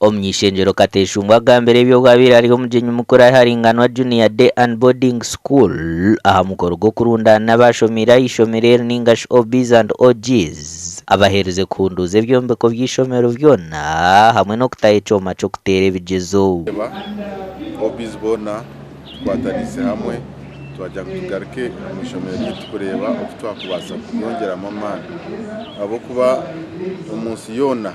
Omuny'ishengyero Kateshumbwa agambire ebi obu abaire ari omugyenyi mukuru ahari Nganwa Junior Day and Boarding School aha mukoro gw'okurundaana abashomiire aha ishomero eri ninga shi OBs and OGs abaherize kuhunduuza ebyombeko by'eishomero byona hamwe n'okutaho ekyoma ky'okuteera ebigyezo. Ba OBs boona tukwataniise hamwe twagira ngu tugaruke omu ishomero ryaitu kureeba oku twakubaasa kuryongyeramu amaani ahabw'okuba omunsi yoona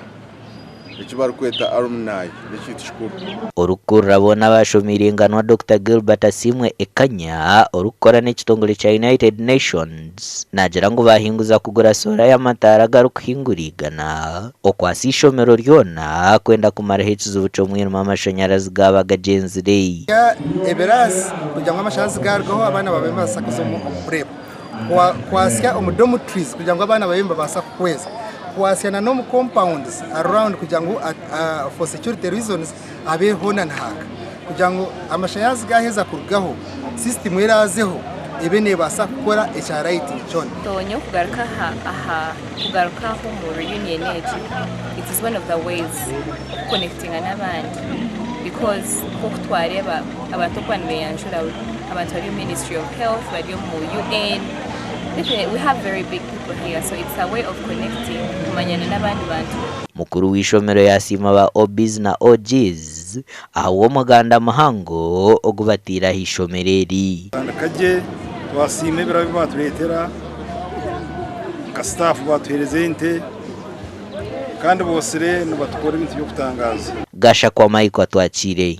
eki barikweta alumni n'ekintu kikuru. Orikukurira boona abaashomeire enganwa Dokita Gilbert Asiimwe Ekanya orikukora n'ekitongore kya United Nations naagira ngu baahinguza kugura soora y'amataara agarikuhingura eigana okwatsa eishomero ryona kwenda kumaraho ekizibu ky'omwirima amashanyarazi gaaba gagyenzire. Ebiraasi kugira ngu amashanyarazi gaarugaho abaana babe nibabaasa kuza omu prep. Kwasya omu dormitories kugira ngu abaana babe nibabaasa kuhweza. Kwasya na n'omu compounds around kugira ngu for security reasons habe hoona nihaaka kugira ngu amashanyarazi gaaheza kurugaho system eraazeho ebe neebaasa kukora ekya lighting kyona. So nyowe kugaruka aha aha kugaruka aha omu reunion egi it is one of the ways okuconnectinga n'abandi because nk'oku twareeba abantu okuba nibeyanjura abantu bari omu ministry of health bari omu UN definitely we have very big people here so it's a way of connecting kumanyana n'abandi bantu. Mukuru w'eishomero yasiima ba OBs na OGs ahabw'omuganda muhango ogu bataire aha ishomero eri. Tandika gye twasiima ebiro ebi baatureetera nka sitaafu baatuheereza ente kandi bootsire nibatukora ebintu by'okutangaaza. Gashakwa Michael Atwakiire.